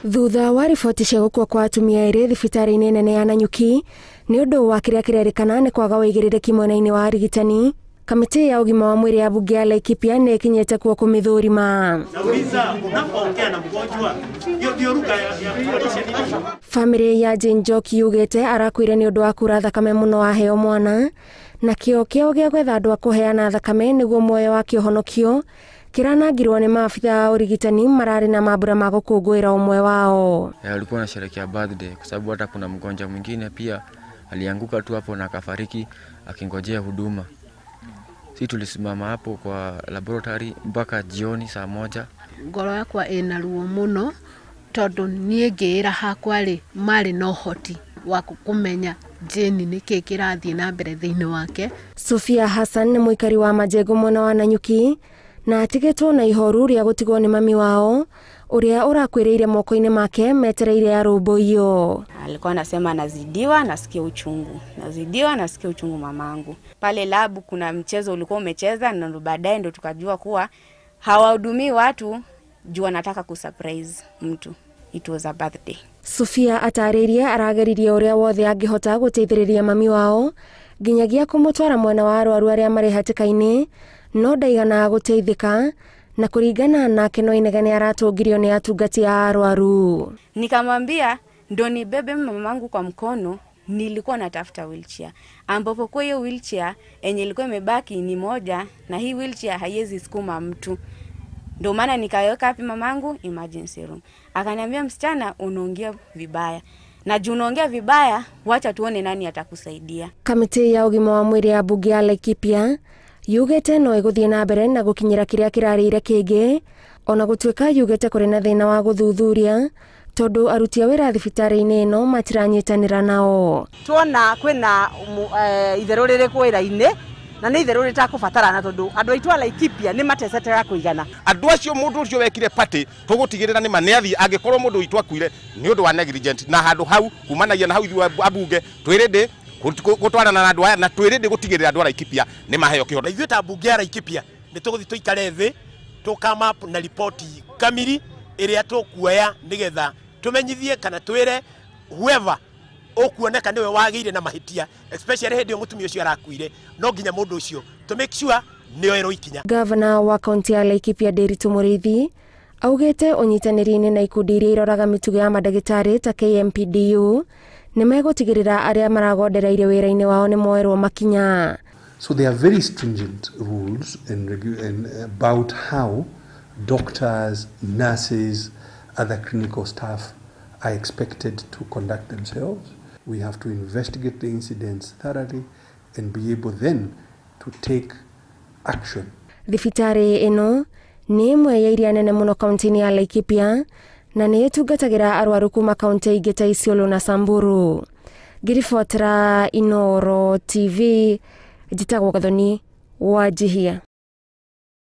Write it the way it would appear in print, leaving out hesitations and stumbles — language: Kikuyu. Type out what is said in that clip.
Thutha wa riboti cia gũkua kwa atumia erĩ thibitarĩ-inĩ nene ya Nanyuki nĩ ũndũ wa kĩrĩa kĩrerĩkana nĩ kwaga ũigĩrĩrĩki mwena-inĩ wa arigitani, kamĩtĩ ya ũgima wa mwĩrĩ ya bunge ya Laikipia nĩ ĩkinyĩte kuo kũmĩthũrima. Nauliza, unapoongea na mgonjwa, hiyo ndio lugha ya kuonyesha nini? Famĩlĩ ya Jane Njoki yugĩte arakuire nĩ ũndũ wa kura thakame mũno aheo mwana, na kĩo kĩao gĩa gwetha andũ a kũheana thakame nĩguo muoyo wake ũhonokio kĩranangirwo nĩ maabitha a ũrigitani mararĩ na mambura ma gũkũngũĩra ũmwe wao. Alikuwa anasherehekea birthday kwa sababu hata kuna mgonjwa mwingine pia alianguka tu hapo na akafariki akingojea huduma. Sisi tulisimama hapo kwa laboratory mpaka jioni saa 1. Ngoro yakwa ĩna ruo mũno tondũ niĩ ngĩĩra hakwa rĩ marĩ na ũhoti wa kũmenya Jane nĩkĩ kĩrathiĩ na mbere thĩinĩ wake. Sofia Hassan nĩ mũikari wa Majengo mwena wa Nanyuki na atigĩtwo na ihoru rĩa gũtigwo nĩ mami wao ũrĩa ũrakuĩrĩire moko-inĩ make metereire arũmbũiyo. Alikuwa anasema anazidiwa, nasikia uchungu. Nazidiwa, nasikia uchungu mamangu. Pale lab kuna mchezo ulikuwa umecheza na baadaye ndo tukajua kuwa hawahudumii watu juu wanataka kusurprise mtu. It was a birthday. Sofia atarĩirie arageririe ũrĩa wothe angĩhota gũteithĩrĩria mami wao nginyagia kũmũtwara mwena wa arwaru arĩa marĩ hatĩka-inĩ, no ndaigana gũteithĩka na kũringana nake no inegene aratũngirio nĩ atungati a arwaru. Nikamwambia ndo nibebe mamangu kwa mkono, nilikuwa natafuta wheelchair, ambapo kwa hiyo wheelchair yenye ilikuwa imebaki ni moja na hii wheelchair haiwezi sukuma mtu. Ndio maana nikaweka wapi mamangu emergency room. Akaniambia msichana unaongea vibaya. Na juu unaongea vibaya, wacha tuone nani atakusaidia. Kamĩtĩ ya ũgima wa mwĩrĩ ya bunge ya Laikipia yugĩte no ĩgũthiĩ na mbere na gũkinyĩra kĩrĩa kĩrarĩire kĩngĩ, ona gũtuĩka yugĩte kũrĩ na thĩna wa gũthuthuria tondũ aruti a wĩra thibitarĩ-inĩ ĩno matiranyitanĩra nao. Tuona kwĩna itherũ rĩrĩkũ wĩra-inĩ na nĩ itherũ rĩtakũbatarana tondũ andũ aitũ a Laikipia nĩ matecete ya kũigana. Andũ acio mũndũ ũcio wekire party tũgũtigĩrĩra nĩ ma nĩ athiĩ angĩkorwo mũndũ witũ akuire nĩ ũndũ wa negligent, na handũ hau kumanagia na hau ithuĩ abunge twĩrĩndĩ gũtwarana na andũ aya na twĩrĩndĩ gũtigĩrĩra andũ a Laikipia nĩ maheo kĩhoto. Na ithuĩ ta mbunge ya Laikipia nĩ tũgũthiĩ tũikare thĩ tũ come up na ripoti kamiri ĩrĩa tũkuoya nĩgetha tũmenyithie kana twĩre whoever ũkuoneka nĩwe wagĩire na mahĩtia, especially hĩndĩ ĩyo mũtumia ũcio arakuire, no nginya mũndũ ũcio to make sure nĩoerwo ikinya. Gavana wa kaunti ya Laikipia Ndiritu Mũrĩithi augĩte ũnyitanĩri-inĩ na ikundi iria iroraga mĩtugo ya mandagĩtarĩ ta KMPDU nĩ megũtigĩrĩra arĩa maragondereire wĩra-inĩ wao nĩ moerwo makinya. So there are very stringent rules and about how doctors, nurses, other clinical staff are expected to conduct themselves. We have to investigate the incidents thoroughly and be able then to take action. Thibitarĩ ĩno nĩ ĩmwe ya iria nene mũno kaunti-inĩ ya Laikipia na nĩ ĩtungatagĩra arwaru kuma kaunti ingĩ ta Isiolo na Samburu. Ngĩribotera Inooro TV, njĩtagwo Gathoni Wanjihia.